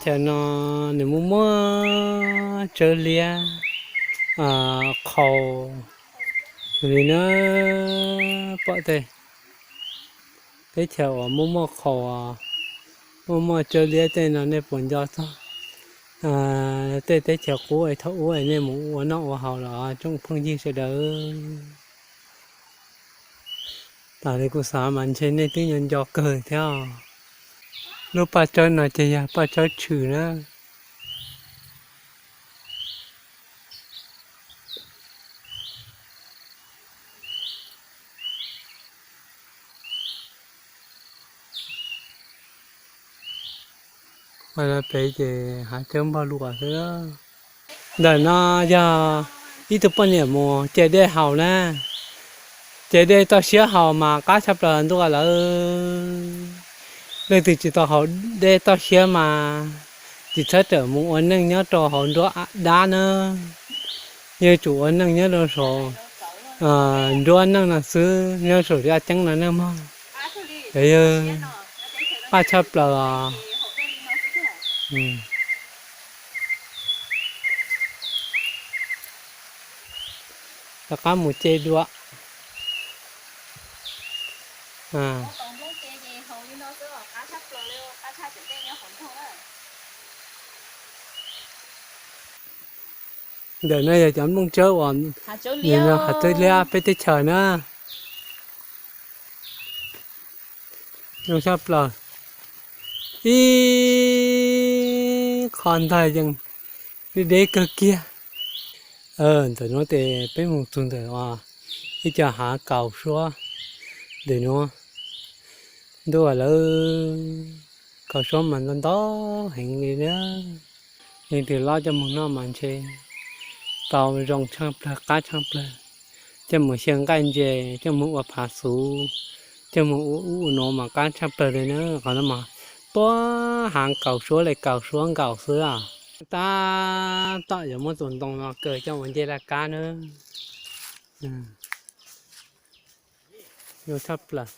Tam no nws muaj muaj tsawb liab, qhaus li na, pom tej teb chaws uas muaj muaj qhaus, muaj muaj tsawb liab tej no nej puas nco txog tej teb chaws qub es thaum ub es nej mus ua noj ua haus los tsoom phooj ywg sawv daws? Tas li kuv xav mas ntshe nej twb nco nco kawg thiab. Lub paj tsawb no ces yog paj tsawb tshwm na. Pem ces hav tsawb npog luas xwb. Ntawm no yog ib tug poj niam mus ce dej haus na. Ce dej toj siab haus mas qab tshaj plaws ntuj lawm. Leej twg tsis tau haus dej toj siab mas tsis txhob rawm mus ua neej nyob rau hauv nruab dab na. Yuav tsum ua neej nyob rau saum nruab neej no xwb, nyob saum yaj ceeb no neej mog. Yog qab tshaj plaws os. Rov qab mus ce dua. Ntawm no yog cov nplooj tsawb uas hav tsawb liab peb teb chaws na. Zoo tshaj plaws. Ib qho ntag yeej deb deb kawg kiag. Ntawm no ces peb mus txog ntawm ib co hav kaus suab ntawm no. Ntuj lawm, kaus suab mas ntau ntau heev li na. Leej twg lob coj mus noj mas ntshe tau zoo tshaj plawg qab tshaj plawg. Coj mus xyaw nqaij ntses, coj mus ua phav xuv, coj mus ua ub ua no mas qab tshaj plawg li na. Qhov no mas tuab hav kaus suab li kaus suab nkaus xwb. Tab tom yuav muab tus ntoo no kaw coj mus ncej laj kab na. Zoo tshaj plaws.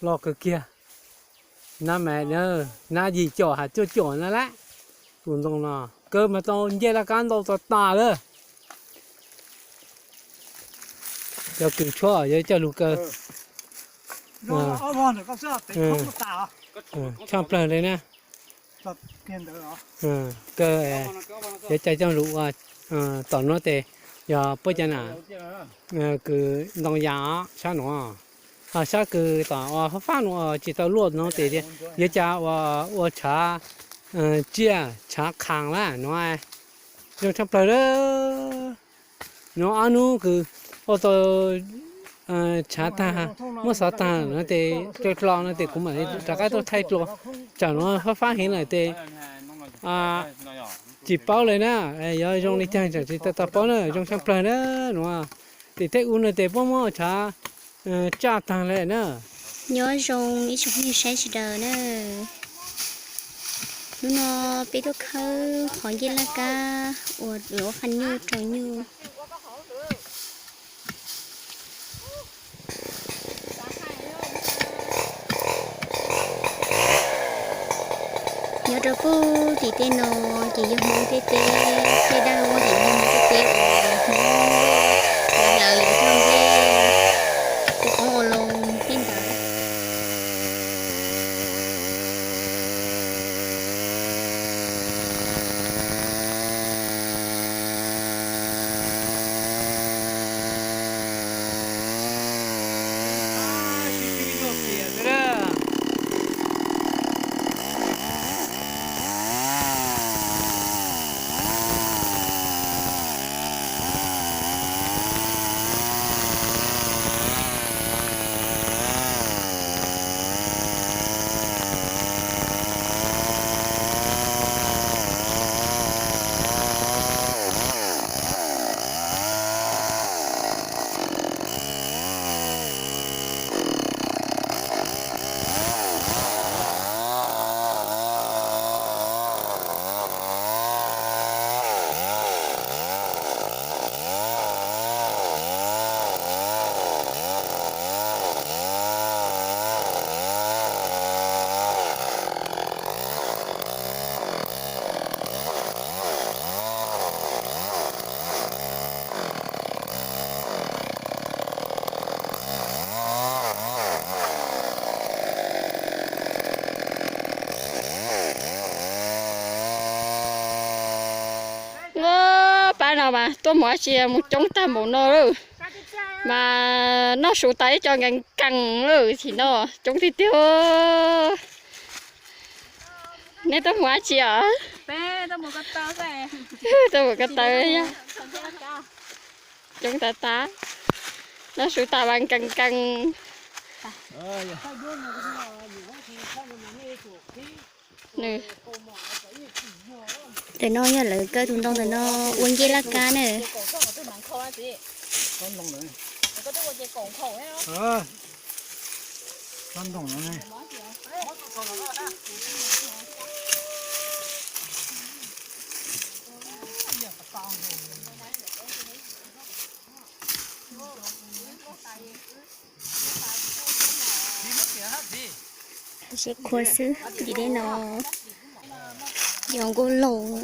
Loj kawg kiag. Nab mas nab yim caum ham cuaj caum na lawm. Tus ntoo no kaw mas tau ncej laj kab ntau tas tas lawm. Cov kws tshuab yuav coj lug kaw tshaj plawg li na. Kaw yuav coj lug ua tom nuav tes yog puab cov nam kws ntoo yas os sab nuav. Ho sab kws tom ua fab fab nuav tsis tau luaj nuav tes yuav coj ua tshav tsiaj tshav qhaas lawm nuav. Zoo tshaj plawg lawm. Nuav ob nub kws ua tau tshav tag, muab xov tag nuav tes dlua dlua nuav tes kuv mam rov qab tuaj thaij dlua. Tsam nuav fab fab heev lawm tes tsis paub li na. Yuav zoo li caag tseem tsis tau tau paub na, zoo tshaj plawg na nuav. Tim thawj ub nuav tes puab muab tshav tsaj tag li na. Nyob zoo ib tsoom phooj ywg saib sawv daws na. Hnub no peb tuaj khawb qhov ncej laj kab uas lawv ua qhov nyuj rau nyuj. Nyob rau puag tim tej no ces yog Hmoob tej teb, tej dab laug tim no yog Hmoob tej teb uas Hmoob lawv lawv cog ncej, ua qoob ua loo tej ntawd. Mas tuaj mus dab tsi mus coob tag npaum no lawm. Mas noj su tas ib co nkees nkees lawm, tsis no coob tiag tiag. Neb tuaj mus dab tsi os? Tuaj mus ko taw, coob tas tas. Noj su tas mas nkees nkees. Ntawm no yog lawv kaw tus ntoo ntawm no ua ncej laj kab na. Seb khua xwb, tim dej no yog nkauj laug.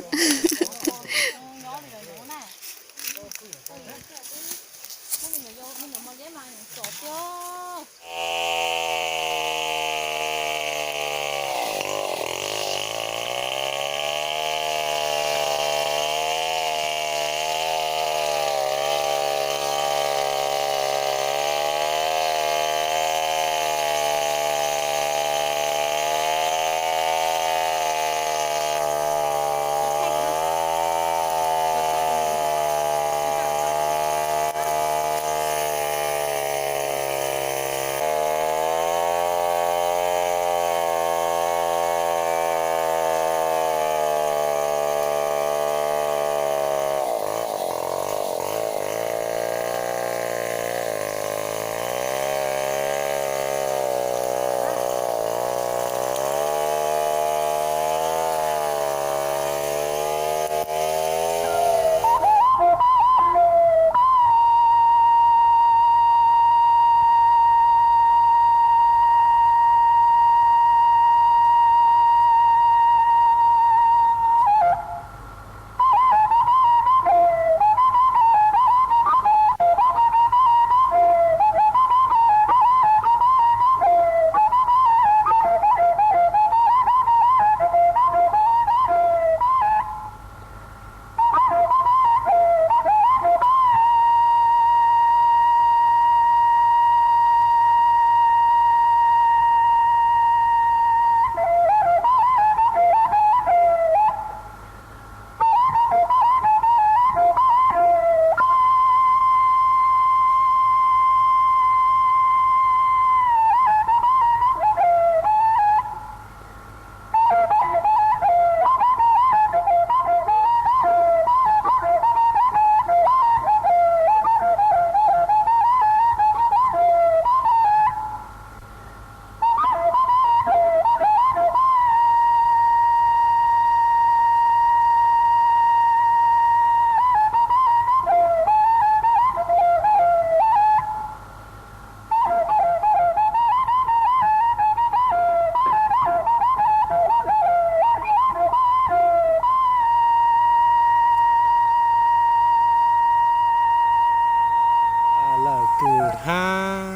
Lawm kws hab,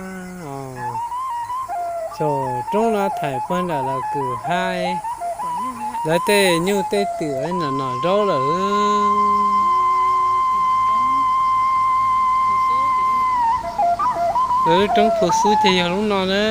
txog roob no thaim puag nram lawm kws hab, lawv tej nyuj tej twm no nom zaub lawm. Lawv lub roob Phu Xub ces yog lub no na.